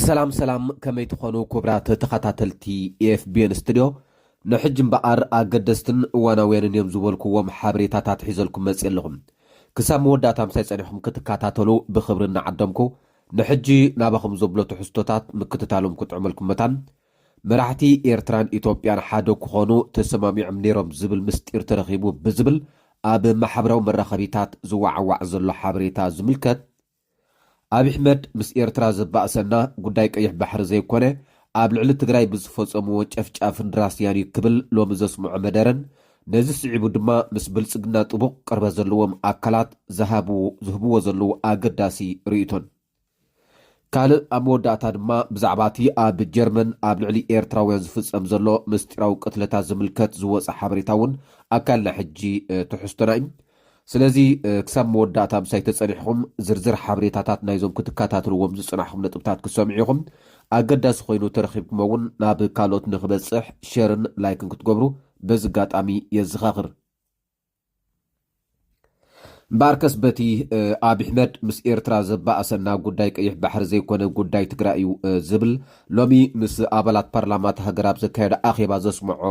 ሰላም ሰላም፣ ከመይ ትኾኑ ክቡራት ተኸታተልቲ ኤፍቢኤን ስቱድዮ? ንሕጂ እምበኣር ኣገደስትን እዋናውያንን እዮም ዝበልኩዎም ሓበሬታታት ሒዘልኩም መፅእ ኣለኹም። ክሳብ መወዳእታ ምሳይ ፀኒሕኩም ክትከታተሉ ብኽብሪ እናዓደምኩ፣ ንሕጂ ናባኹም ዘብሎ ትሕዝቶታት ምክትታሎም ክጥዕመልኩም መታን፣ መራሕቲ ኤርትራን ኢትዮጵያን ሓደ ክኾኑ ተሰማሚዖም ነይሮም ዝብል ምስጢር ተረኺቡ ብዝብል ኣብ ማሕበራዊ መራኸቢታት ዝዋዓዋዕ ዘሎ ሓበሬታ ዝምልከት፣ ኣብ ኣሕመድ ምስ ኤርትራ ዘባእሰና ጉዳይ ቀይሕ ባሕሪ ዘይኮነ፣ ኣብ ልዕሊ ትግራይ ብዝፈጸምዎ ጨፍጫፍን ራስያን እዩ ክብል ሎሚ ዘስምዖ መደረን፣ ነዚ ስዒቡ ድማ ምስ ብልጽግና ጥቡቕ ቅርበት ዘለዎም ኣካላት ዝሃብዎ ዘለዉ ኣገዳሲ ርእይቶን። ካልእ ኣብ መወዳእታ ድማ ብዛዕባ እቲ ኣብ ጀርመን ኣብ ልዕሊ ኤርትራውያን ዝፍጸም ዘሎ ምስጢራዊ ቅትለታት ዝምልከት ዝወጸ ሓበሬታ እውን ኣካልና ሕጂ ትሕዝቶና እዩ። ስለዚ ክሳብ መወዳእታ ምሳይ ተጸኒሕኹም ዝርዝር ሓበሬታታት ናይዞም ክትከታተልዎም ዝጽናሕኹም ነጥብታት ክትሰምዑ ኢኹም። ኣገዳሲ ኮይኑ ተረኺብኩሞ እውን ናብ ካልኦት ንክበጽሕ ሸርን ላይክን ክትገብሩ በዚ ኣጋጣሚ የዘኻኽር። እምበኣርከስ በቲ ኣብ ኣሕመድ ምስ ኤርትራ ዘባእሰና ጉዳይ ቀይሕ ባሕሪ ዘይኮነ ጉዳይ ትግራይ እዩ ዝብል ሎሚ ምስ ኣባላት ፓርላማ እታ ሃገር ኣብ ዘካየዶ ኣኼባ ዘስምዖ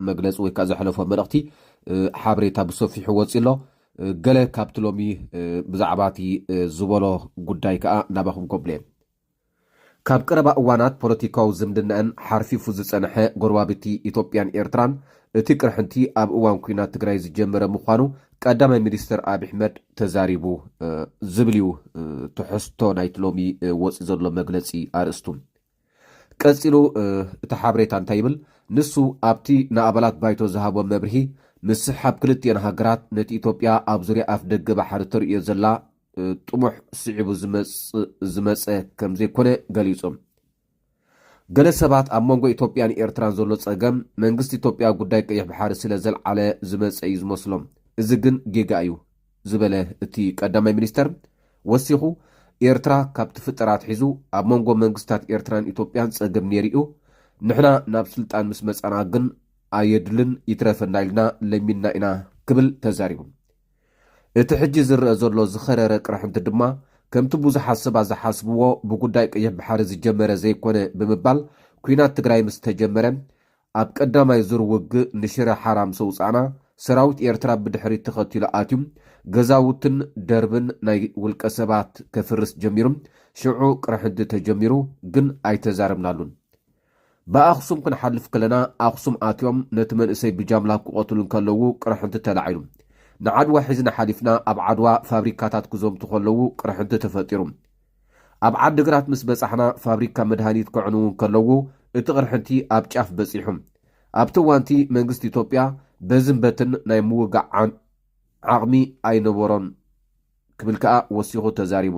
መግለፂ ወይ ከዓ ዘሕለፎ መልእኽቲ ሓበሬታ ብሰፊሑ ወፂ ኣሎ። ገለ ካብቲ ሎሚ ብዛዕባ እቲ ዝበሎ ጉዳይ ከዓ ናባኹም ከብሎ እየ። ካብ ቀረባ እዋናት ፖለቲካዊ ዝምድናኣን ሓርፊፉ ዝጸንሐ ጎረባብቲ ኢትዮጵያን ኤርትራን፣ እቲ ቅርሕንቲ ኣብ እዋን ኲናት ትግራይ ዝጀመረ ምዃኑ ቀዳማይ ሚኒስትር ኣብይ ኣሕመድ ተዛሪቡ ዝብል እዩ ትሕዝቶ ናይቲ ሎሚ ወፂ ዘሎ መግለፂ ኣርእስቱ። ቀጺሉ እቲ ሓበሬታ እንታይ ይብል? ንሱ ኣብቲ ንኣባላት ባይቶ ዝሃቦ መብርሂ፣ ምስሕሓብ ክልቲኤን ሃገራት ነቲ ኢትዮጵያ ኣብ ዙርያ ኣፍ ደገ ባሕሪ ተርእዮ ዘላ ጥሙሕ ስዒቡ ዝመጸ ከም ዘይኮነ ገሊጹ። ገለ ሰባት ኣብ መንጎ ኢትዮጵያን ኤርትራን ዘሎ ጸገም መንግስቲ ኢትዮጵያ ጉዳይ ቀይሕ ባሕሪ ስለ ዘልዓለ ዝመጸ እዩ ዝመስሎም። እዚ ግን ጌጋ እዩ ዝበለ እቲ ቀዳማይ ሚኒስተር ወሲኹ፣ ኤርትራ ካብ ትፍጠር ኣትሒዙ ኣብ መንጎ መንግስታት ኤርትራን ኢትዮጵያን ጸገም ነይሩ እዩ። ንሕና ናብ ስልጣን ምስ መጻና ግን ኣየድልን ይትረፈና ኢልና ለሚንና ኢና ክብል ተዛሪቡ። እቲ ሕጂ ዝረአ ዘሎ ዝኸረረ ቅርሕንቲ ድማ ከምቲ ብዙሓት ሰባት ዝሓስብዎ ብጉዳይ ቀይሕ ባሕሪ ዝጀመረ ዘይኮነ ብምባል፣ ኲናት ትግራይ ምስ ተጀመረ ኣብ ቀዳማይ ዙር ውግእ ንሽረ ሓራ ምስ ኣውጻእና፣ ሰራዊት ኤርትራ ብድሕሪት ተኸቲሉ ኣትዩ ገዛውትን ደርብን ናይ ውልቀ ሰባት ከፍርስ ጀሚሩ። ሽዑ ቅርሕንቲ ተጀሚሩ፣ ግን ኣይተዛረብናሉን። ብኣኽሱም ክንሓልፍ ከለና ኣኽሱም ኣትዮም ነቲ መንእሰይ ብጃምላ ክቐትሉ እንከለዉ ቅርሕንቲ ተላዒሉ። ንዓድዋ ሒዝና ሓሊፍና ኣብ ዓድዋ ፋብሪካታት ክዘምቱ ከለዉ ቅርሕንቲ ተፈጢሩ። ኣብ ዓዲግራት ምስ በጻሕና ፋብሪካ መድሃኒት ከዕንዉ እንከለዉ እቲ ቅርሕንቲ ኣብ ጫፍ በጺሑ። ኣብቲ እዋንቲ መንግስቲ ኢትዮጵያ በዝን በትን ናይ ምውጋእ ዓቕሚ ኣይነበሮን ክብል ከኣ ወሲኹ ተዛሪቡ።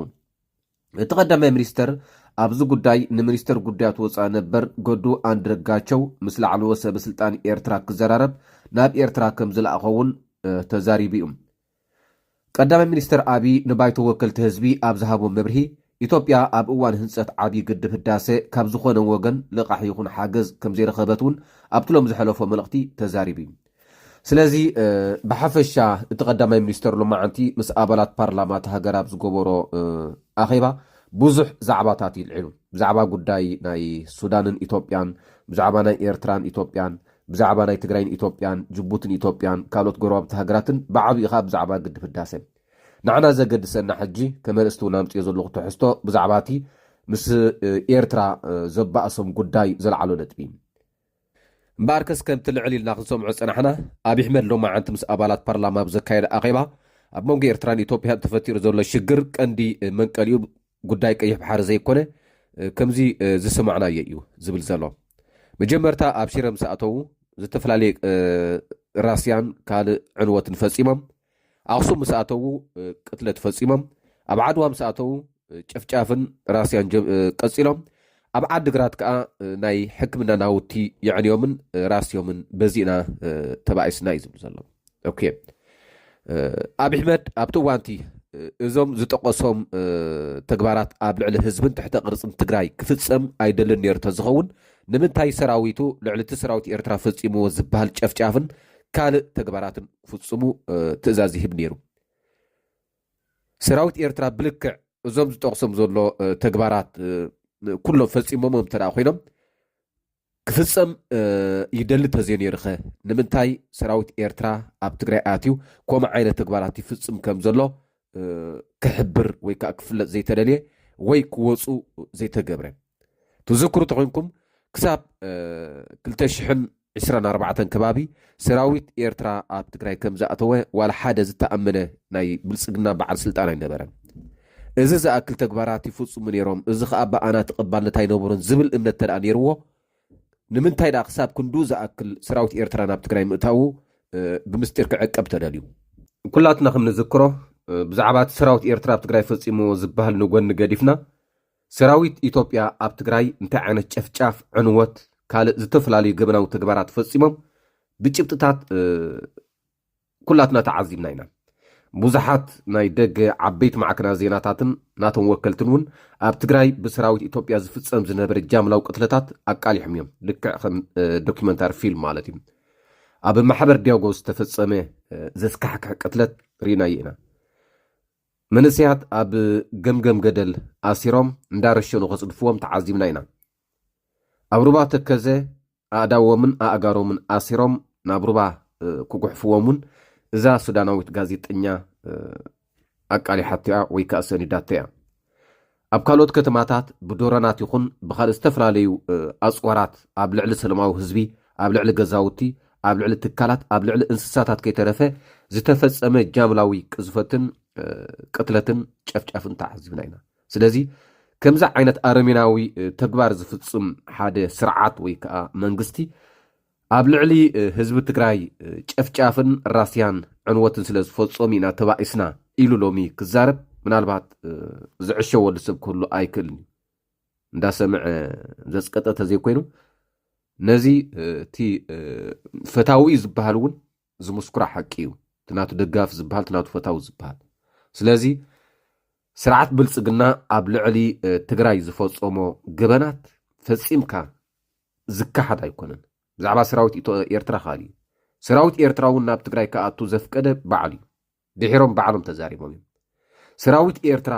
እቲ ቀዳማይ ሚኒስተር ኣብዚ ጉዳይ ንሚኒስተር ጉዳያት ወፃኢ ነበር ገዱ ኣንድረጋቸው ምስ ላዕለዎ ሰበ ስልጣን ኤርትራ ክዘራረብ ናብ ኤርትራ ከም ዝለኣኸ እውን ተዛሪቡ እዩ። ቀዳማይ ሚኒስተር ኣቢ ንባይቶ ወከልቲ ህዝቢ ኣብ ዝሃቦ መብርሂ፣ ኢትዮጵያ ኣብ እዋን ህንፀት ዓብዪ ግድብ ህዳሰ ካብ ዝኾነ ወገን ልቓሕ ይኹን ሓገዝ ከም ዘይረኸበት እውን ኣብቲ ሎም ዝሐለፎ መልእኽቲ ተዛሪቡ እዩ። ስለዚ ብሓፈሻ እቲ ቀዳማይ ሚኒስተር ሎማዓንቲ ምስ ኣባላት ፓርላማ እቲ ሃገር ኣብ ዝገበሮ ኣኼባ ብዙሕ ዛዕባታት ይልዕሉ። ብዛዕባ ጉዳይ ናይ ሱዳንን ኢትዮጵያን፣ ብዛዕባ ናይ ኤርትራን ኢትዮጵያን፣ ብዛዕባ ናይ ትግራይን ኢትዮጵያን፣ ጅቡትን ኢትዮጵያን፣ ካልኦት ጎረባብቲ ሃገራትን ብዓብዩ ከዓ ብዛዕባ ግድብ ህዳሰ። ንዓና ዘገድሰና ሕጂ ከመርእስቲ እውን ኣምፅዮ ዘለኹ ትሕዝቶ ብዛዕባ እቲ ምስ ኤርትራ ዘባእሶም ጉዳይ ዘልዓሎ ነጥቢ። እምበኣርከስ ከምቲ ልዕል ኢልና ክንሰምዖ ዝጸናሕና፣ ኣብይ ኣሕመድ ሎማዓንቲ ምስ ኣባላት ፓርላማ ኣብ ዘካየደ ኣኼባ፣ ኣብ መንጎ ኤርትራን ኢትዮጵያን ተፈጢሩ ዘሎ ሽግር ቀንዲ መንቀሊኡ ጉዳይ ቀይሕ ባሕሪ ዘይኮነ፣ ከምዚ ዝሰማዕናዮ እዩ ዝብል ዘሎ። መጀመርታ ኣብ ሽረ ምስ ኣተዉ ዝተፈላለየ ራስያን ካልእ ዕንወትን ፈጺሞም። ኣኽሱም ምስ ኣተዉ ቅትለት ፈጺሞም። ኣብ ዓድዋ ምስ ኣተዉ ጨፍጫፍን ራስያን ቀጺሎም። ኣብ ዓዲ ግራት ከዓ ናይ ሕክምና ናውቲ የዕንዮምን ራስዮምን በዚእና ተባኢስና እዩ ዝብል ዘሎ። ኦኬ። ኣብይ ኣሕመድ ኣብቲ እዋንቲ እዞም ዝጠቀሶም ተግባራት ኣብ ልዕሊ ህዝብን ትሕተ ቅርጽን ትግራይ ክፍጸም ኣይደልን ነይሩ ተዝኸውን፣ ንምንታይ ሰራዊቱ ልዕሊ እቲ ሰራዊት ኤርትራ ፈጺምዎ ዝበሃል ጨፍጫፍን ካልእ ተግባራትን ክፍጽሙ ትእዛዝ ይህብ ነይሩ? ሰራዊት ኤርትራ ብልክዕ እዞም ዝጠቕሶም ዘሎ ተግባራት ኩሎም ፈፂሞሞም እንተ ደኣ ኮይኖም ክፍፀም ይደሊ ተዘይነይሩኸ ንምንታይ ሰራዊት ኤርትራ ኣብ ትግራይ ኣትዩ ከምኡ ዓይነት ተግባራት ይፍፅም ከም ዘሎ ክሕብር ወይ ከዓ ክፍለጥ ዘይተደልየ ወይ ክወፁ ዘይተገብረ? ትዝክሩ ተኮይንኩም ክሳብ ክልተ ሽሕን ዕስራን ኣርባዕተን ከባቢ ሰራዊት ኤርትራ ኣብ ትግራይ ከም ዝኣተወ ዋላ ሓደ ዝተኣመነ ናይ ብልፅግና በዓል ስልጣን ኣይነበረን። እዚ ዝኣክል ተግባራት ይፍፅሙ ነይሮም፣ እዚ ከዓ ብኣና ተቐባልነት ኣይነበሮን ዝብል እምነት ተደኣ ነይርዎ ንምንታይ ደኣ ክሳብ ክንዱ ዝኣክል ሰራዊት ኤርትራ ናብ ትግራይ ምእታዉ ብምስጢር ክዕቀብ ተደልዩ? ኩላትና ከም ንዝክሮ ብዛዕባ እቲ ሰራዊት ኤርትራ ኣብ ትግራይ ፈፂሞ ዝበሃል ንጎኒ ገዲፍና ሰራዊት ኢትዮጵያ ኣብ ትግራይ እንታይ ዓይነት ጨፍጫፍ፣ ዕንወት፣ ካልእ ዝተፈላለዩ ገበናዊ ተግባራት ፈፂሞም ብጭብጥታት ኩላትና ተዓዚብና ኢና። ብዙሓት ናይ ደገ ዓበይቲ ማዕከናት ዜናታትን ናቶም ወከልትን እውን ኣብ ትግራይ ብሰራዊት ኢትዮጵያ ዝፍፀም ዝነበረ ጃምላዊ ቅትለታት ኣቃሊሖም እዮም። ልክዕ ከም ዶኪመንታሪ ፊልም ማለት እዩ። ኣብ ማሕበር ዲያጎ ዝተፈፀመ ዘስካሕክሕ ቅትለት ርኢናዮ ኢና። መንእሰያት ኣብ ገምገም ገደል ኣሲሮም እንዳረሸኑ ከፅድፍዎም ተዓዚብና ኢና። ኣብ ሩባ ተከዘ ኣእዳዎምን ኣእጋሮምን ኣሲሮም ናብ ሩባ ክጉሕፍዎም እውን እዛ ሱዳናዊት ጋዜጠኛ ኣቃሊሓቶ እያ ወይ ከዓ ሰኒዳቶ እያ። ኣብ ካልኦት ከተማታት ብድሮናት ይኹን ብካልእ ዝተፈላለዩ ኣፅዋራት ኣብ ልዕሊ ሰላማዊ ህዝቢ፣ ኣብ ልዕሊ ገዛውቲ፣ ኣብ ልዕሊ ትካላት፣ ኣብ ልዕሊ እንስሳታት ከይተረፈ ዝተፈፀመ ጃምላዊ ቅዝፈትን ቅትለትን ጨፍጫፍን ተዓዚብና ኢና። ስለዚ ከምዚ ዓይነት ኣረሜናዊ ተግባር ዝፍፅም ሓደ ስርዓት ወይ ከዓ መንግስቲ ኣብ ልዕሊ ህዝቢ ትግራይ ጨፍጫፍን ራስያን ዕንወትን ስለ ዝፈፀሙ ኢና ተባኢስና ኢሉ ሎሚ ክዛረብ ምናልባት ዝዕሸወሉ ሰብ ክህሉ ኣይክእልን እዩ። እንዳሰምዐ ዘፅቀጠ ተዘይኮይኑ ነዚ እቲ ፈታዊ ዝበሃል እውን ዝምስኩራ ሓቂ እዩ። እቲ ናቱ ደጋፊ ዝበሃል እቲ ናቱ ፈታዊ ዝበሃል። ስለዚ ስርዓት ብልፅግና ኣብ ልዕሊ ትግራይ ዝፈፀሞ ገበናት ፈፂምካ ዝካሓድ ኣይኮነን። ብዛዕባ ሰራዊት ኤርትራ ካል እዩ። ሰራዊት ኤርትራ እውን ናብ ትግራይ ክኣቱ ዘፍቀደ ባዕሉ እዩ። ድሒሮም ባዕሎም ተዛሪቦም እዮም። ሰራዊት ኤርትራ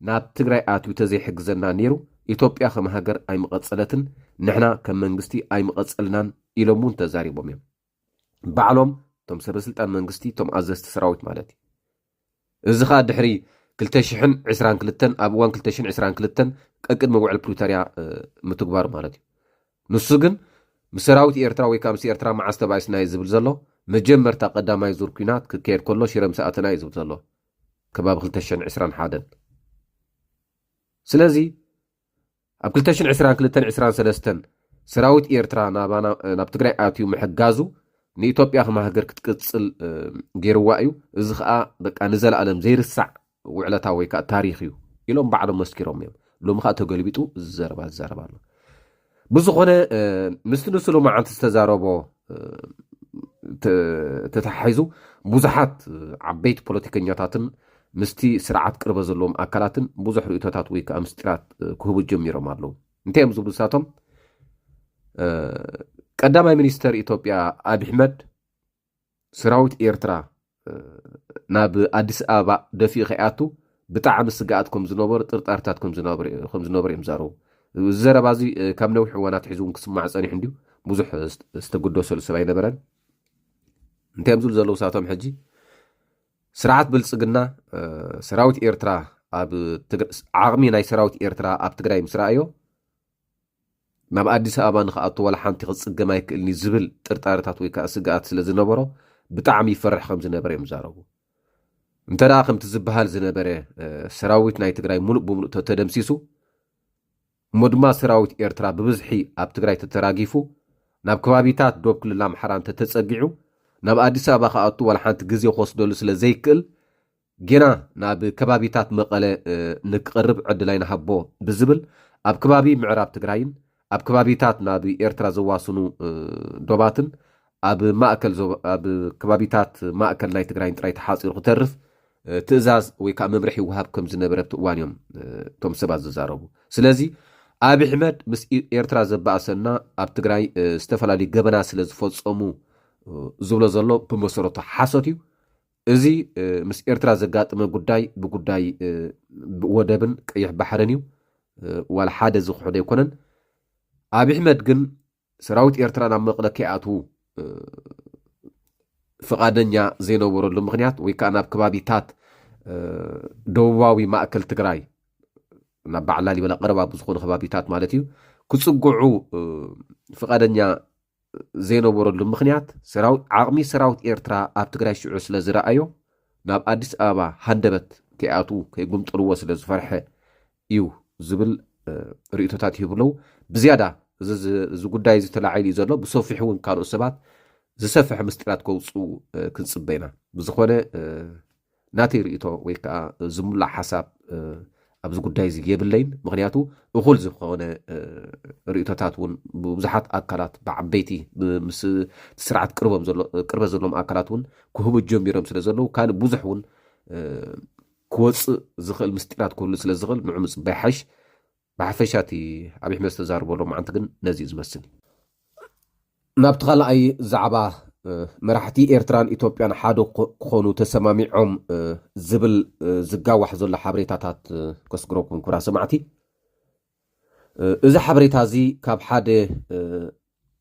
ናብ ትግራይ ኣትዩ ተዘይሕግዘና ነይሩ ኢትዮጵያ ከም ሃገር ኣይምቐፀለትን፣ ንሕና ከም መንግስቲ ኣይምቐፀልናን ኢሎም እውን ተዛሪቦም እዮም። ባዕሎም እቶም ሰበስልጣን መንግስቲ እቶም ኣዘዝቲ ሰራዊት ማለት እዩ። እዚ ከዓ ድሕሪ ክልተ ሽሕን ዕስራን ክልተን ኣብ እዋን ክልተ ሽሕን ዕስራን ክልተን ቀቅድሚ ውዕል ፕሪቶርያ ምትግባሩ ማለት እዩ። ንሱ ግን ምስ ሰራዊት ኤርትራ ወይ ከዓ ምስ ኤርትራ መዓስ ተባኢስና እዩ ዝብል ዘሎ? መጀመርታ ቀዳማይ ዙር ኲናት ክካየድ ከሎ ሽረ ምስ ኣተና እዩ ዝብል ዘሎ ከባቢ ክልተ ሽሕን ዕስራን ሓደን። ስለዚ ኣብ ክልተ ሽሕን ዕስራን ክልተን ዕስራን ሰለስተን ሰራዊት ኤርትራ ናብ ትግራይ ኣትዩ ምሕጋዙ ንኢትዮጵያ ከም ሃገር ክትቅፅል ገይርዋ እዩ። እዚ ከዓ በቃ ንዘለኣለም ዘይርሳዕ ውዕለታ ወይ ከዓ ታሪክ እዩ ኢሎም ባዕሎም መስኪሮም እዮም። ሎሚ ከዓ ተገልቢጡ እዚ ዘረባ ዝዛረብ ኣሎ። ብዝኾነ ምስቲ ንሱ ሎማዓንቲ ዝተዛረቦ ተተሓሒዙ ብዙሓት ዓበይቲ ፖለቲከኛታትን ምስቲ ስርዓት ቅርበ ዘለዎም ኣካላትን ብዙሕ ርእቶታት ወይ ከዓ ምስጢራት ክህቡ ጀሚሮም ኣለዉ። እንታይ እዮም ዝብሉ ንሳቶም? ቀዳማይ ሚኒስተር ኢትዮጵያ ኣብይ ኣሕመድ ሰራዊት ኤርትራ ናብ ኣዲስ ኣበባ ደፊኡ ከይኣቱ ብጣዕሚ ስግኣት ከም ዝነበሩ ጥርጣርታት ከም ዝነበሩ እዮም ዛረቡ። እዚ ዘረባ እዚ ካብ ነዊሕ እዋን ኣትሒዙ እውን ክስማዕ ፀኒሑ እንድዩ። ብዙሕ ዝተግደሰሉ ሰብ ኣይነበረን። እንታይ እዮም ዝብሉ ዘለዉ ንሳቶም ሕጂ? ስርዓት ብልፅግና ሰራዊት ኤርትራ ኣብ ዓቕሚ ናይ ሰራዊት ኤርትራ ኣብ ትግራይ ምስ ረኣዮ ናብ ኣዲስ ኣበባ ንክኣቱ ዋላ ሓንቲ ክፅገም ኣይክእልን እዩ ዝብል ጥርጣረታት ወይ ከዓ ስግኣት ስለ ዝነበሮ ብጣዕሚ ይፈርሕ ከም ዝነበረ እዮም ዛረቡ። እንተ ደኣ ከምቲ ዝበሃል ዝነበረ ሰራዊት ናይ ትግራይ ሙሉእ ብሙሉእ ተተደምሲሱ እሞ ድማ ሰራዊት ኤርትራ ብብዝሒ ኣብ ትግራይ ተተራጊፉ ናብ ከባቢታት ዶብ ክልል ኣምሓራ እንተተፀጊዑ ናብ ኣዲስ ኣበባ ክኣቱ ዋላ ሓንቲ ግዜ ክወስደሉ ስለ ዘይክእል ጌና ናብ ከባቢታት መቐለ ንክቐርብ ዕድል ኣይንሃቦ ብዝብል ኣብ ከባቢ ምዕራብ ትግራይን ኣብ ከባቢታት ናብ ኤርትራ ዘዋስኑ ዶባትን ኣብ ማእከል ኣብ ከባቢታት ማእከል ናይ ትግራይን ጥራይ ተሓፂሩ ክተርፍ ትእዛዝ ወይ ከዓ መምርሒ ይወሃብ ከም ዝነበረ ኣብቲ እዋን እዮም እቶም ሰባት ዝዛረቡ። ስለዚ ኣብይ ኣሕመድ ምስ ኤርትራ ዘባእሰና ኣብ ትግራይ ዝተፈላለዩ ገበና ስለ ዝፈፀሙ ዝብሎ ዘሎ ብመሰረቱ ሓሶት እዩ። እዚ ምስ ኤርትራ ዘጋጠመ ጉዳይ ብጉዳይ ወደብን ቀይሕ ባሕርን እዩ። ዋላ ሓደ ዝክሕዶ ኣይኮነን። ኣብ ኣሕመድ ግን ሰራዊት ኤርትራ ናብ መቐለ ከይኣትዉ ፍቓደኛ ዘይነበረሉ ምኽንያት ወይ ከዓ ናብ ከባቢታት ደቡባዊ ማእከል ትግራይ ናብ በዓል ላሊበላ ቀረባ ብዝኾኑ ከባቢታት ማለት እዩ ክፅግዑ ፍቓደኛ ዘይነበረሉ ምኽንያት ዓቕሚ ሰራዊት ኤርትራ ኣብ ትግራይ ሽዑ ስለ ዝረኣዮ ናብ ኣዲስ ኣበባ ሃንደበት ከይኣትዉ ከይጉምጥልዎ ስለ ዝፈርሐ እዩ ዝብል ርእቶታት ይህቡ ኣለዉ። ብዝያዳ እዚ ጉዳይ እዚ ተላዒሉ እዩ ዘሎ። ብሰፊሑ እውን ካልኦት ሰባት ዝሰፍሐ ምስጢራት ከውፅኡ ክንፅበ ኢና። ብዝኾነ ናተይ ርእቶ ወይ ከዓ ዝሙላእ ሓሳብ ኣብዚ ጉዳይ እዚ የብለይን። ምክንያቱ እኹል ዝኾነ ርእቶታት እውን ብብዙሓት ኣካላት ብዓበይቲ ምስ ስርዓት ቅርበት ዘለዎም ኣካላት እውን ክህቡ ጀሚሮም ስለ ዘለዉ ካልእ ብዙሕ እውን ክወፅእ ዝኽእል ምስጢራት ክህሉ ስለ ዝኽእል ንዑ ምፅባይ ሓይሽ። ብሓፈሻ እቲ ኣብ ኣሕመድ ዝተዛረቦ ሎማዓንቲ ግን ነዚ እዩ ዝመስል። ናብቲ ካልኣይ ዛዕባ መራሕቲ ኤርትራን ኢትዮጵያን ሓደ ክኾኑ ተሰማሚዖም ዝብል ዝጋዋሕ ዘሎ ሓበሬታታት ከስግረኩም ኩራ ሰማዕቲ። እዚ ሓበሬታ እዚ ካብ ሓደ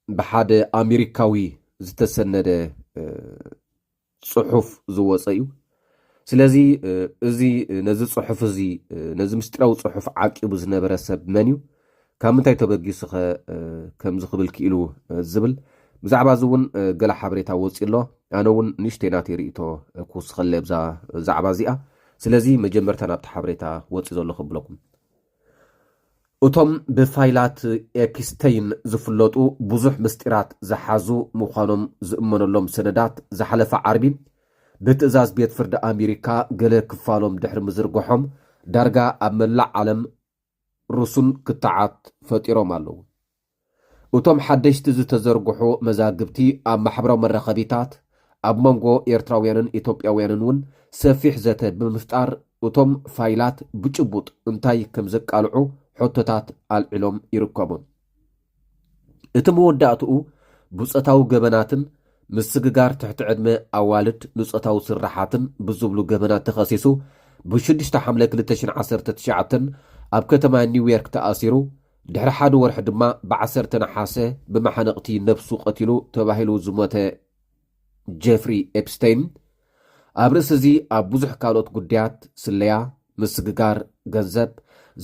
ብሓደ ኣሜሪካዊ ዝተሰነደ ፅሑፍ ዝወፀ እዩ። ስለዚ እዚ ነዚ ፅሑፍ እዚ ነዚ ምስጢራዊ ፅሑፍ ዓቂቡ ዝነበረ ሰብ መን እዩ? ካብ ምንታይ ተበጊሱ ኸ ከምዚ ክብል ክኢሉ ዝብል ብዛዕባ እዚ እውን ገለ ሓበሬታ ወፂ ኣሎ። ኣነ እውን ንእሽተይ ናተይ ርእቶ ክውስኸለ ብዛ ዛዕባ እዚኣ። ስለዚ መጀመርታ ናብቲ ሓበሬታ ወፂ ዘሎ ክብለኩም። እቶም ብፋይላት ኤፒስተይን ዝፍለጡ ብዙሕ ምስጢራት ዝሓዙ ምዃኖም ዝእመነሎም ሰነዳት ዝሓለፈ ዓርቢ ብትእዛዝ ቤት ፍርዲ ኣሜሪካ ገለ ክፋሎም ድሕሪ ምዝርግሖም ዳርጋ ኣብ መላእ ዓለም ርሱን ክትዓት ፈጢሮም ኣለዉ። እቶም ሓደሽቲ ዝተዘርግሑ መዛግብቲ ኣብ ማሕበራዊ መራኸቢታት ኣብ መንጎ ኤርትራውያንን ኢትዮጵያውያንን እውን ሰፊሕ ዘተ ብምፍጣር እቶም ፋይላት ብጭቡጥ እንታይ ከም ዘቃልዑ ሕቶታት ኣልዒሎም ይርከቡ። እቲ መወዳእትኡ ብጾታዊ ገበናትን ምስግጋር ትሕቲ ዕድመ ኣዋልድ ንጾታዊ ስራሓትን ብዝብሉ ገበናት ተኸሲሱ ብሽዱሽተ ሓምለ ክልተ ሽሕን ዓሰርተ ትሽዓተን ኣብ ከተማ ኒውዮርክ ተኣሲሩ ድሕሪ ሓደ ወርሒ ድማ ብዓሰርተ ነሓሰ ብመሓነቕቲ ነብሱ ቀቲሉ ተባሂሉ ዝሞተ ጀፍሪ ኤፕስተይን ኣብ ርእሲ እዚ ኣብ ብዙሕ ካልኦት ጉዳያት ስለያ፣ ምስግጋር ገንዘብ፣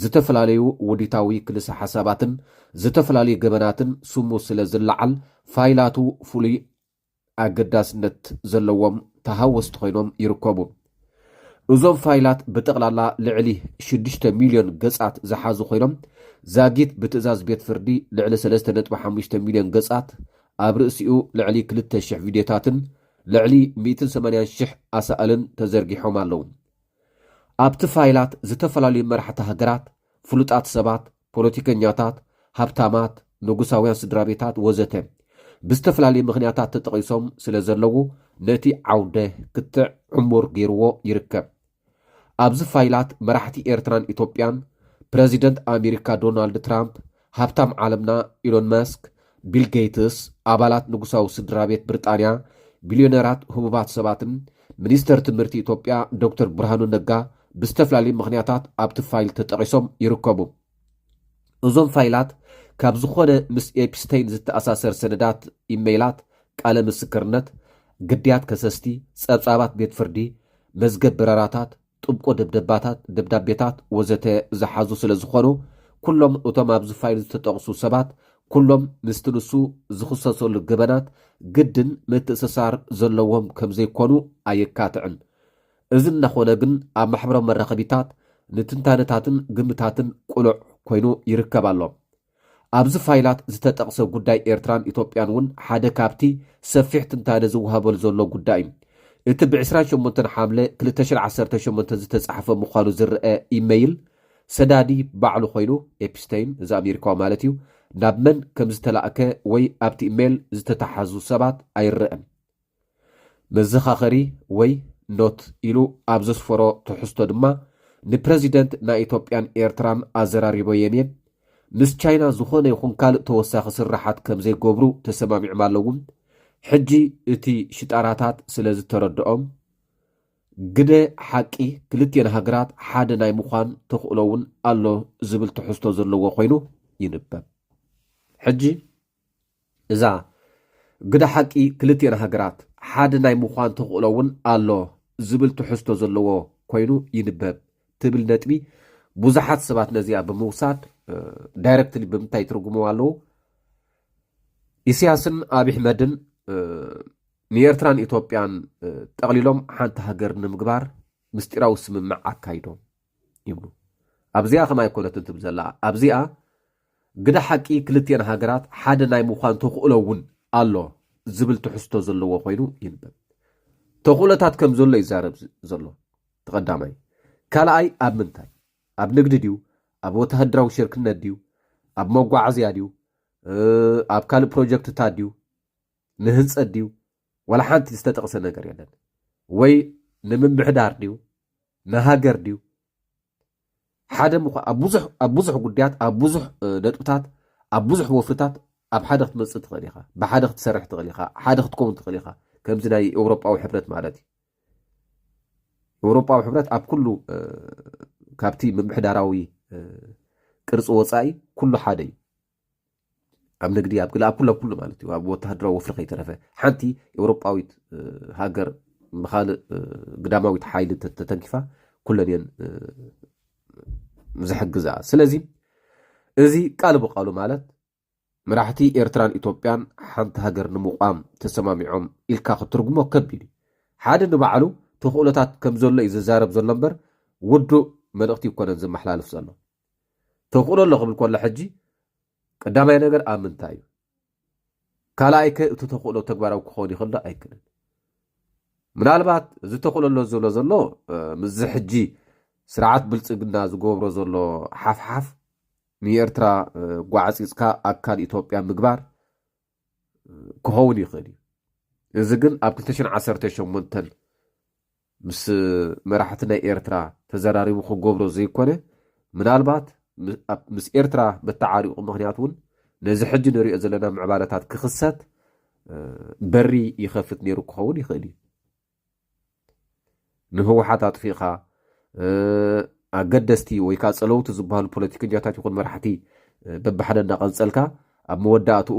ዝተፈላለዩ ውዲታዊ ክልሰ ሓሳባትን ዝተፈላለዩ ገበናትን ስሙ ስለ ዝለዓል ፋይላቱ ፍሉይ ኣገዳስነት ዘለዎም ተሃወስቲ ኮይኖም ይርከቡ። እዞም ፋይላት ብጠቕላላ ልዕሊ ሽዱሽተ ሚልዮን ገጻት ዝሓዙ ኮይኖም ዛጊት ብትእዛዝ ቤት ፍርዲ ልዕሊ ሰለስተ ነጥቢ ሓሙሽተ ሚልዮን ገጻት ኣብ ርእሲኡ ልዕሊ ክልተ ሽሕ ቪድዮታትን ልዕሊ ሚእትን ሰማንያን ሽሕ ኣሳእልን ተዘርጊሖም ኣለዉ። ኣብቲ ፋይላት ዝተፈላለዩ መራሕቲ ሃገራት፣ ፍሉጣት ሰባት፣ ፖለቲከኛታት፣ ሃብታማት፣ ንጉሳውያን ስድራቤታት ወዘተ ብዝተፈላለየ ምኽንያታት ተጠቒሶም ስለ ዘለዉ ነቲ ዓውደ ክትዕ ዕሙር ገይርዎ ይርከብ። ኣብዚ ፋይላት መራሕቲ ኤርትራን ኢትዮጵያን፣ ፕረዚደንት ኣሜሪካ ዶናልድ ትራምፕ፣ ሃብታም ዓለምና ኢሎን መስክ፣ ቢል ጌትስ፣ ኣባላት ንጉሳዊ ስድራ ቤት ብሪጣንያ፣ ቢልዮነራት ህቡባት ሰባትን ሚኒስተር ትምህርቲ ኢትዮጵያ ዶክተር ብርሃኑ ነጋ ብዝተፈላለዩ ምኽንያታት ኣብቲ ፋይል ተጠቒሶም ይርከቡ። እዞም ፋይላት ካብ ዝኾነ ምስ ኤፕስተይን ዝተኣሳሰር ሰነዳት፣ ኢሜይላት፣ ቃለ ምስክርነት፣ ግድያት ከሰስቲ፣ ጸብጻባት ቤት ፍርዲ፣ መዝገብ በረራታት፣ ጥብቆ ደብደባታት፣ ደብዳቤታት ወዘተ ዝሓዙ ስለ ዝኾኑ፣ ኩሎም እቶም ኣብዚ ፋይል ዝተጠቕሱ ሰባት፣ ኩሎም ምስቲ ንሱ ዝኽሰሰሉ ገበናት ግድን ምትእስሳር ዘለዎም ከም ዘይኮኑ ኣየካትዕን። እዚ እናኾነ ግን ኣብ ማሕበራዊ መራኸቢታት ንትንታነታትን ግምታትን ቅሉዕ ኮይኑ ይርከብ ኣሎ። ኣብዚ ፋይላት ዝተጠቕሰ ጉዳይ ኤርትራን ኢትዮጵያን እውን ሓደ ካብቲ ሰፊሕ ትንታነ ዝወሃበሉ ዘሎ ጉዳይ እዩ። እቲ ብ ዕስራን ሸሞንተን ሓምለ ክልተ ሽሕን ዓሰርተ ሸሞንተን ዝተጻሕፈ ምዃኑ ዝረአ ኢመይል ሰዳዲ ባዕሉ ኮይኑ፣ ኤፕስተይን፣ እዚ ኣሜሪካዊ ማለት እዩ፣ ናብ መን ከም ዝተላእከ ወይ ኣብቲ ኢሜይል ዝተተሓዙ ሰባት ኣይረኣን። መዘኻኸሪ ወይ ኖት ኢሉ ኣብ ዘስፈሮ ትሕዝቶ ድማ፣ ንፕረዚደንት ናይ ኢትዮጵያን ኤርትራን ኣዘራሪበዮም እየ። ምስ ቻይና ዝኾነ ይኹን ካልእ ተወሳኺ ስርሓት ከም ዘይገብሩ ተሰማሚዖም ኣለዉ። ሕጂ እቲ ሽጣራታት ስለ ዝተረድኦም፣ ግደ ሓቂ ክልቲኤን ሃገራት ሓደ ናይ ምዃን ተኽእሎ እውን ኣሎ ዝብል ትሕዝቶ ዘለዎ ኮይኑ ይንበብ። ሕጂ እዛ ግደ ሓቂ ክልቲኤን ሃገራት ሓደ ናይ ምዃን ተኽእሎ እውን ኣሎ ዝብል ትሕዝቶ ዘለዎ ኮይኑ ይንበብ ትብል ነጥቢ ብዙሓት ሰባት ነዚኣ ብምውሳድ ዳይረክትሊ ብምንታይ ይትርጉምዎ ኣለዉ? ኢሳያስን ኣብይ ኣሕመድን ንኤርትራን ኢትዮጵያን ጠቕሊሎም ሓንቲ ሃገር ንምግባር ምስጢራዊ ስምምዕ ኣካይዶም ይብሉ። ኣብዚኣ ከማይ ኣይኮነትን ትብል ዘላ ኣብዚኣ ግደ ሓቂ ክልቲኤን ሃገራት ሓደ ናይ ምዃን ተኽእሎ እውን ኣሎ ዝብል ትሕዝቶ ዘለዎ ኮይኑ ይንበብ። ተኽእሎታት ከም ዘሎ ይዛረብ ዘሎ ተቐዳማይ። ካልኣይ ኣብ ምንታይ? ኣብ ንግዲ ድዩ? ኣብ ወተሃደራዊ ሽርክነት ድዩ? ኣብ መጓዓዝያ ድዩ? ኣብ ካልእ ፕሮጀክትታት ድዩ? ንህንፀት ድዩ? ዋላ ሓንቲ ዝተጠቕሰ ነገር የለን። ወይ ንምምሕዳር ድዩ? ንሃገር ድዩ? ሓደ ምኳ ኣብ ብዙሕ ኣብ ብዙሕ ጉዳያት ኣብ ብዙሕ ነጥብታት ኣብ ብዙሕ ወፍርታት ኣብ ሓደ ክትመፅእ ትኽእል ኢኻ። ብሓደ ክትሰርሕ ትኽእል ኢኻ። ሓደ ክትከውን ትኽእል ኢኻ። ከምዚ ናይ ኤውሮጳዊ ሕብረት ማለት እዩ። ኤውሮጳዊ ሕብረት ኣብ ኩሉ ካብቲ ምምሕዳራዊ ቅርፂ ወፃኢ ኩሉ ሓደ እዩ። ኣብ ንግዲ ኣብ ግላ ኣብ ኩሉ ኣብ ኩሉ ማለት እዩ። ኣብ ወተሃደራዊ ወፍሪ ከይተረፈ ሓንቲ ኤውሮጳዊት ሃገር ብካልእ ግዳማዊት ሓይሊ ተተንኪፋ ኩለን እየን ዝሕግዛ። ስለዚ እዚ ቃል ብቃሉ ማለት መራሕቲ ኤርትራን ኢትዮጵያን ሓንቲ ሃገር ንምቋም ተሰማሚዖም ኢልካ ክትርጉሞ ከቢድ እዩ። ሓደ ንባዕሉ ተኽእሎታት ከም ዘሎ እዩ ዝዛረብ ዘሎ እምበር ውዱእ መልእኽቲ ይኮነን ዘመሓላልፍ ዘሎ። ተኽእሎ ኣሎ ክብል ከሎ ሕጂ ቀዳማይ ነገር ኣብ ምንታይ እዩ? ካልኣይ ከ እቲ ተኽእሎ ተግባራዊ ክኸውን ይኽእል ዶ ኣይክእልን? ምናልባት እዚ ተኽእሎ ኣሎ ዝብሎ ዘሎ ምስዚ ሕጂ ስርዓት ብልፅግና ዝገብሮ ዘሎ ሓፍሓፍ ንኤርትራ ጓዕፂፅካ ኣካል ኢትዮጵያ ምግባር ክኸውን ይኽእል እዩ። እዚ ግን ኣብ ክልተ ሽሕን ዓሰርተ ሸሞንተን ምስ መራሕቲ ናይ ኤርትራ ተዘራሪቡ ክገብሮ ዘይኮነ ምናልባት ምስ ኤርትራ መተዓሪቑ ምኽንያት እውን ነዚ ሕጂ ንሪኦ ዘለና ምዕባለታት ክኽሰት በሪ ይኸፍት ነይሩ ክኸውን ይኽእል እዩ። ንህወሓት ኣጥፊእኻ ኣገደስቲ ወይ ከዓ ፀለውቲ ዝበሃሉ ፖለቲከኛታት ይኹን መራሕቲ በብሓደ እናቐንፀልካ ኣብ መወዳእትኡ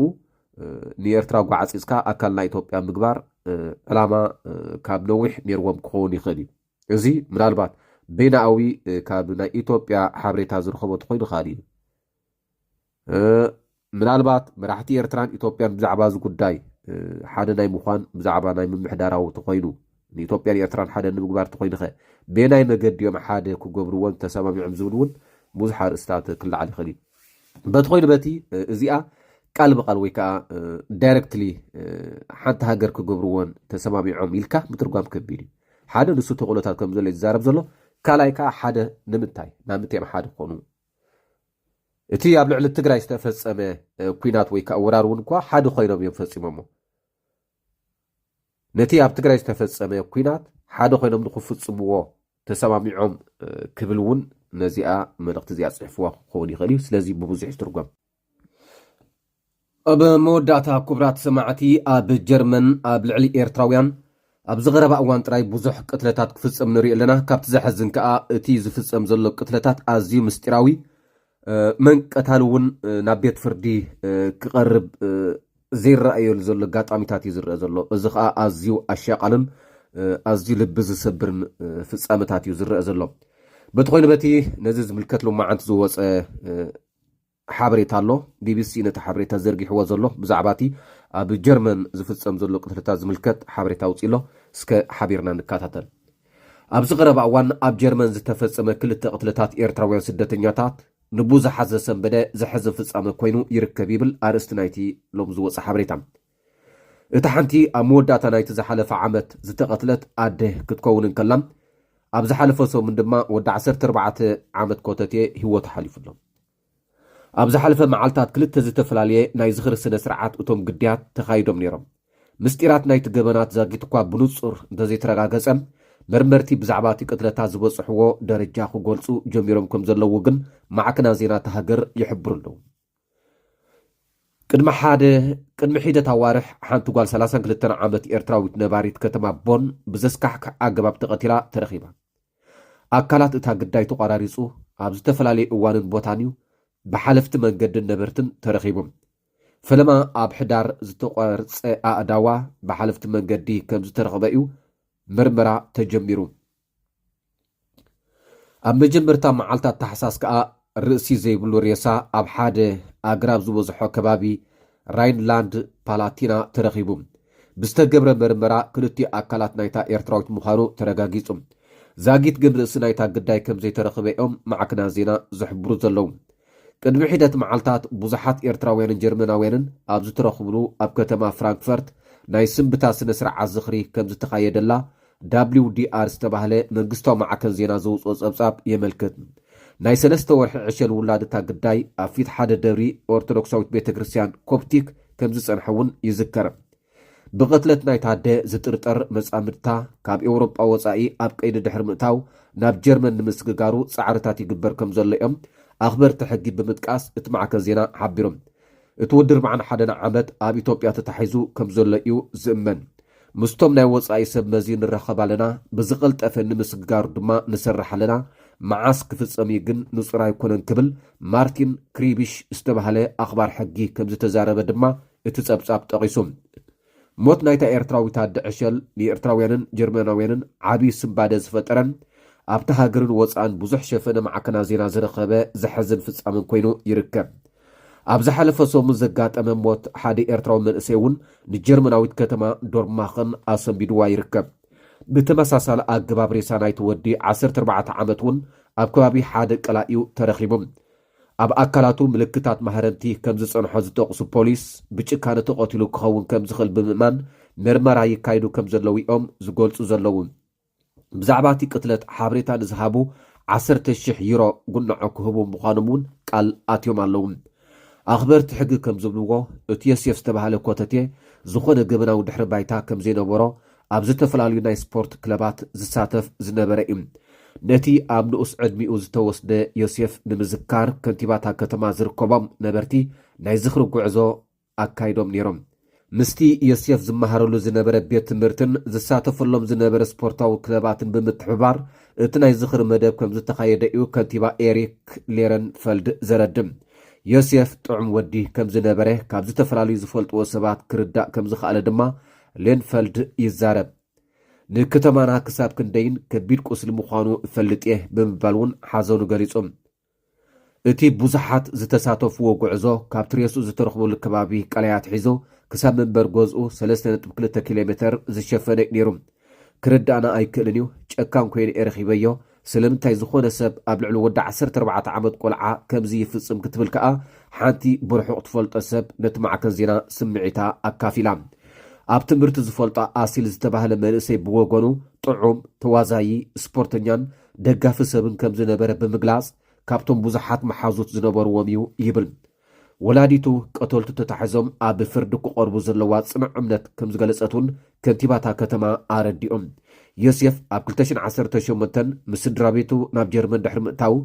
ንኤርትራ ጓዕፂፅካ ኣካል ናይ ኢትዮጵያ ምግባር ዕላማ ካብ ነዊሕ ነይርዎም ክኸውን ይኽእል እዩ። እዚ ምናልባት በይናኣዊ ካብ ናይ ኢትዮጵያ ሓበሬታ ዝረኸቦ ተኮይኑ ይኽእል እዩ። ምናልባት መራሕቲ ኤርትራን ኢትዮጵያን ብዛዕባ እዚ ጉዳይ ሓደ ናይ ምዃን ብዛዕባ ናይ ምምሕዳራዊ ተኮይኑ ንኢትዮጵያን ኤርትራን ሓደ ንምግባር ተኮይኑ ኸ በየናይ መገዲ እዮም ሓደ ክገብርዎን ተሰማሚዖም ዝብል እውን ብዙሕ ኣርእስታት ክለዓል ይኽእል እዩ። በቲ ኮይኑ በቲ እዚኣ ቃል ብቃል ወይ ከዓ ዳይረክትሊ ሓንቲ ሃገር ክገብርዎን ተሰማሚዖም ኢልካ ምትርጓም ከቢድ እዩ። ሓደ ንሱ ተኽእሎታት ከም ዘሎ እዩ ዝዛረብ ዘሎ። ካልኣይ ከዓ ሓደ ንምንታይ ናብ ምንታይ እዮም ሓደ ክኾኑ? እቲ ኣብ ልዕሊ ትግራይ ዝተፈፀመ ኩናት ወይ ከዓ ወራር እውን እኳ ሓደ ኮይኖም እዮም ፈፂሞሞ። ነቲ ኣብ ትግራይ ዝተፈፀመ ኩናት ሓደ ኮይኖም ንክፍፅምዎ ተሰማሚዖም ክብል እውን ነዚኣ መልእኽቲ እዚኣ ፅሕፍዋ ክኸውን ይኽእል እዩ። ስለዚ ብብዙሕ ይትርጎም። ኣብ መወዳእታ ክቡራት ሰማዕቲ ኣብ ጀርመን ኣብ ልዕሊ ኤርትራውያን ኣብዚ ቀረባ እዋን ጥራይ ብዙሕ ቅትለታት ክፍፀም ንርኢ ኣለና። ካብቲ ዘሐዝን ከዓ እቲ ዝፍፀም ዘሎ ቅትለታት ኣዝዩ ምስጢራዊ መን ቀታሊ እውን ናብ ቤት ፍርዲ ክቐርብ ዘይረኣየሉ ዘሎ ኣጋጣሚታት እዩ ዝረአ ዘሎ። እዚ ከዓ ኣዝዩ ኣሻቓልን ኣዝዩ ልቢ ዝሰብርን ፍፃመታት እዩ ዝረአ ዘሎ። በቲ ኮይኑ በቲ ነዚ ዝምልከት ሎማዓንቲ ዝወፀ ሓበሬታ ኣሎ። ቢቢሲ ነቲ ሓበሬታ ዘርጊሕዎ ዘሎ ብዛዕባ እቲ ኣብ ጀርመን ዝፍፀም ዘሎ ቅትለታት ዝምልከት ሓበሬታ ኣውፂእ ኣሎ። እስከ ሓቢርና ንከታተል። ኣብዚ ቀረባ እዋን ኣብ ጀርመን ዝተፈጸመ ክልተ ቅትለታት ኤርትራውያን ስደተኛታት ንብዙሓት ዘሰንበደ ዘሕዝን ፍጻመ ኮይኑ ይርከብ ይብል ኣርእስቲ ናይቲ ሎም ዝወጸ ሓበሬታ። እታ ሓንቲ ኣብ መወዳእታ ናይቲ ዝሓለፈ ዓመት ዝተቐትለት ኣደ ክትከውን እንከላ ኣብ ዝሓለፈ ሰሙን ድማ ወዲ ዓሰርተ ኣርባዕተ ዓመት ኮተቴ ህይወቱ ሓሊፉ ኣሎ። ኣብ ዝሓለፈ መዓልታት ክልተ ዝተፈላለየ ናይ ዝኽሪ ስነ ስርዓት እቶም ግዳያት ተኻይዶም ነይሮም። ምስጢራት ናይቲ ገበናት ዛጊት እኳ ብንጹር እንተዘይተረጋገጸ፣ መርመርቲ ብዛዕባ እቲ ቅትለታት ዝበጽሕዎ ደረጃ ክገልጹ ጀሚሮም ከም ዘለዉ ግን ማዕከናት ዜና እታ ሃገር ይሕብሩ ኣለዉ። ቅድሚ ሓደ ቅድሚ ሒደት ኣዋርሕ ሓንቲ ጓል ሰላሳን ክልተን ዓመት ኤርትራዊት ነባሪት ከተማ ቦን ብዘስካሕክሕ ኣገባብ ተቐቲላ ተረኺባ። ኣካላት እታ ግዳይ ተቋራሪጹ ኣብ ዝተፈላለየ እዋንን ቦታን እዩ ብሓለፍቲ መንገድን ነበርትን ተረኺቡ። ፈለማ ኣብ ሕዳር ዝተቖርጸ ኣእዳዋ ብሓለፍቲ መንገዲ ከም ዝተረኽበ እዩ ምርመራ ተጀሚሩ። ኣብ መጀመርታ መዓልታት ታሕሳስ ከኣ ርእሲ ዘይብሉ ሬሳ ኣብ ሓደ ኣግራብ ዝበዝሖ ከባቢ ራይንላንድ ፓላቲና ተረኺቡ። ብዝተገብረ መርመራ ክልቲኡ ኣካላት ናይታ ኤርትራዊት ምዃኑ ተረጋጊጹ። ዛጊት ግን ርእሲ ናይታ ግዳይ ከም ዘይተረኽበ እዮም ማዕከናት ዜና ዝሕብሩ ዘለዉ። ቅድሚ ሒደት መዓልታት ብዙሓት ኤርትራውያንን ጀርመናውያንን ኣብ ዝተረኽብሉ ኣብ ከተማ ፍራንክፈርት ናይ ስንብታ ስነ ስርዓት ዝኽሪ ከም ዝተኻየደላ ዳብሊው ዲ ኣር ዝተባህለ መንግስታዊ ማዕከን ዜና ዘውፅኦ ጸብጻብ የመልክት። ናይ ሰለስተ ወርሒ ዕሸል ውላድ እታ ግዳይ ኣብ ፊት ሓደ ደብሪ ኦርቶዶክሳዊት ቤተ ክርስቲያን ኮፕቲክ ከም ዝጸንሐ እውን ይዝከር። ብቕትለት ናይታ ኣደ ዝጥርጠር መጻምድታ ካብ ኤውሮጳ ወጻኢ ኣብ ቀይዲ ድሕሪ ምእታው ናብ ጀርመን ንምስግጋሩ ጻዕርታት ይግበር ከም ዘሎ እዮም ኣኽበርቲ ሕጊ ብምጥቃስ እቲ ማዕከን ዜና ሓቢሮም። እቲ ውድድር መዓን ሓደን ዓመት ኣብ ኢትዮጵያ ተታሒዙ ከም ዘሎ እዩ ዝእመን። ምስቶም ናይ ወጻኢ ሰብ መዚ ንራኸብ ኣለና፣ ብዝቐልጠፈ ንምስግጋሩ ድማ ንሰርሕ ኣለና። መዓስ ክፍጸም እዩ ግን ንጹር ኣይኮነን ክብል ማርቲን ክሪቢሽ ዝተባህለ ኣኽባር ሕጊ ከም ዝተዛረበ ድማ እቲ ጸብጻብ ጠቒሱ። ሞት ናይታ ኤርትራዊት ኣደ ዕሸል ንኤርትራውያንን ጀርመናውያንን ዓቢ ስንባደ ዝፈጠረን ኣብታ ሃገርን ወጻእን ብዙሕ ሸፈነ ማዕከናት ዜና ዝረኸበ ዘሐዝን ፍጻመን ኮይኑ ይርከብ። ኣብ ዝሓለፈ ሰሙን ዘጋጠመ ሞት ሓደ ኤርትራዊ መንእሰይ እውን ንጀርመናዊት ከተማ ዶርማኸን ኣሰንቢድዋ ይርከብ። ብተመሳሳሊ ኣገባብ ሬሳ ናይቲ ወዲ ዓሰርተ ኣርባዕተ ዓመት እውን ኣብ ከባቢ ሓደ ቀላእዩ ተረኺቡ። ኣብ ኣካላቱ ምልክታት ማህረምቲ ከም ዝጸንሖ ዝጠቕሱ ፖሊስ፣ ብጭካነ ተቐቲሉ ክኸውን ከም ዝኽእል ብምእማን ምርመራ ይካይዱ ከም ዘለዉ እዮም ዝገልጹ ዘለዉ። ብዛዕባ እቲ ቅትለት ሓበሬታ ንዝሃቡ ዓሰርተ ሽሕ ዩሮ ጉንዖ ክህቡ ምዃኖም እውን ቃል ኣትዮም ኣለዉ። ኣኽበርቲ ሕጊ ከም ዝብልዎ፣ እቲ ዮሴፍ ዝተባህለ ኮተቴ ዝኾነ ገበናዊ ድሕሪ ባይታ ከም ዘይነበሮ ኣብ ዝተፈላለዩ ናይ ስፖርት ክለባት ዝሳተፍ ዝነበረ እዩ። ነቲ ኣብ ንኡስ ዕድሚኡ ዝተወስደ ዮሴፍ ንምዝካር ከንቲባታ ከተማ ዝርከቦም ነበርቲ ናይ ዝኽሪ ጉዕዞ ኣካይዶም ነይሮም። ምስቲ ዮሴፍ ዝመሃረሉ ዝነበረ ቤት ትምህርትን ዝሳተፈሎም ዝነበረ ስፖርታዊ ክለባትን ብምትሕብባር እቲ ናይ ዝኽሪ መደብ ከም ዝተኻየደ እዩ ከንቲባ ኤሪክ ሌረንፈልድ ዘረድም። ዮሴፍ ጥዑም ወዲ ከም ዝነበረ ካብ ዝተፈላለዩ ዝፈልጥዎ ሰባት ክርዳእ ከም ዝኸኣለ ድማ ሌንፈልድ ይዛረብ። ንከተማና ክሳብ ክንደይን ከቢድ ቁስሊ ምዃኑ እፈልጥ እየ ብምባል እውን ሓዘኑ ገሊጹ። እቲ ብዙሓት ዝተሳተፍዎ ጉዕዞ ካብቲ ሬስኡ ዝተረኽበሉ ከባቢ ቀላይ ኣትሒዙ ክሳብ መንበሪ ገዝኡ ሰለስተ ነጥቢ ክልተ ኪሎ ሜተር ዝሸፈነ እዩ ነይሩ። ክርዳእና ኣይክእልን እዩ። ጨካን ኮይኑ እየ ረኺበዮ። ስለምንታይ ዝኾነ ሰብ ኣብ ልዕሊ ወዲ ዓሰርተ ኣርባዕተ ዓመት ቆልዓ ከምዚ ይፍጽም ክትብል ከኣ ሓንቲ ብርሑቕ ትፈልጦ ሰብ ነቲ ማዕከን ዜና ስምዒታ ኣካፊላ። ኣብ ትምህርቲ ዝፈልጦ ኣሲል ዝተባህለ መንእሰይ ብወገኑ ጥዑም፣ ተዋዛዪ፣ ስፖርተኛን ደጋፊ ሰብን ከም ዝነበረ ብምግላጽ ካብቶም ብዙሓት መሓዙት ዝነበርዎም እዩ ይብል። ወላዲቱ ቀተልቱ ተታሒዞም ኣብ ፍርዲ ክቐርቡ ዘለዋ ጽኑዕ እምነት ከም ዝገለጸት እውን ከንቲባታ ከተማ ኣረዲኦም። ዮሴፍ ኣብ ክልተ ሽሕን ዓሰርተ ሸሞንተን ምስ ስድራ ቤቱ ናብ ጀርመን ድሕሪ ምእታው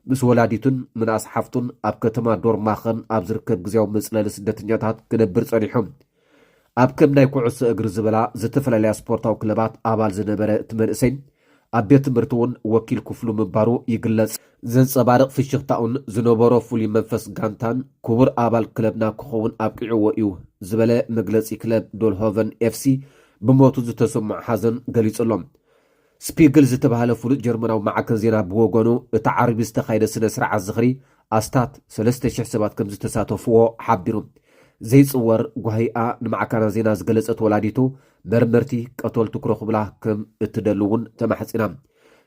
ምስ ወላዲቱን ምንኣስ ሓፍቱን ኣብ ከተማ ዶርማኸን ኣብ ዝርከብ ግዜያዊ መጽለሊ ስደተኛታት ክነብር ጸኒሑ። ኣብ ከም ናይ ኩዕሶ እግሪ ዝበላ ዝተፈላለያ ስፖርታዊ ክለባት ኣባል ዝነበረ እቲ መንእሰይ ኣብ ቤት ትምህርቲ እውን ወኪል ክፍሉ ምንባሩ ይግለጽ። ዘንጸባርቕ ፍሽኽታኡን ዝነበሮ ፍሉይ መንፈስ ጋንታን ክቡር ኣባል ክለብና ክኸውን ኣብቂዕዎ እዩ ዝበለ መግለጺ ክለብ ዶልሆቨን ኤፍሲ ብሞቱ ዝተሰምዖ ሓዘን ገሊጹ ኣሎ። ስፒግል ዝተባህለ ፍሉጥ ጀርመናዊ ማዕከን ዜና ብወገኑ እቲ ዓርቢ ዝተኻየደ ስነ ስርዓት ዝኽሪ ኣስታት ሰለስተ ሽሕ ሰባት ከም ዝተሳተፍዎ ሓቢሩ። ዘይጽወር ጓሂኣ ንማዕከና ዜና ዝገለጸት ወላዲቱ መርመርቲ ቀተልቱ ክረኽቡላ ከም እትደሊ እውን ተማሕጺና።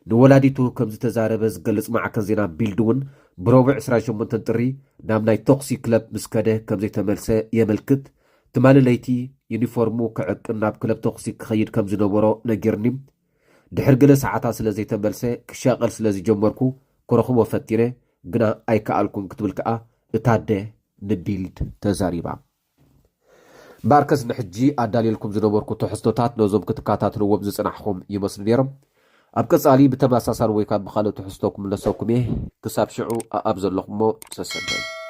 ንወላዲቱ ከም ዝተዛረበ ዝገልጽ ማዕከን ዜና ቢልድ እውን ብረቡዕ ዕስራን ሸሞንተን ጥሪ ናብ ናይ ተኹሲ ክለብ ምስ ከደ ከም ዘይተመልሰ የመልክት። ትማሊ ለይቲ ዩኒፎርሙ ክዕቅን ናብ ክለብ ተኹሲ ክኸይድ ከም ዝነበሮ ነጊርኒ። ድሕሪ ገለ ሰዓታት ስለ ዘይተመልሰ ክሻቐል ስለ ዝጀመርኩ ክረኽቦ ፈቲነ፣ ግና ኣይከኣልኩን ክትብል ከኣ እታ ኣደ ንቢልድ ተዛሪባ። እምበኣርከስ ንሕጂ ኣዳልየልኩም ዝነበርኩ ትሕዝቶታት ነዞም ክትከታተልዎም ዝጸናሕኹም ይመስሉ ነይሮም። ኣብ ቀጻሊ ብተመሳሳሊ ወይ ካብ ብኻልእ ትሕዝቶ ክምለሰኩም እየ። ክሳብ ሽዑ ኣኣብ ዘለኹሞ ሰሰናዩ።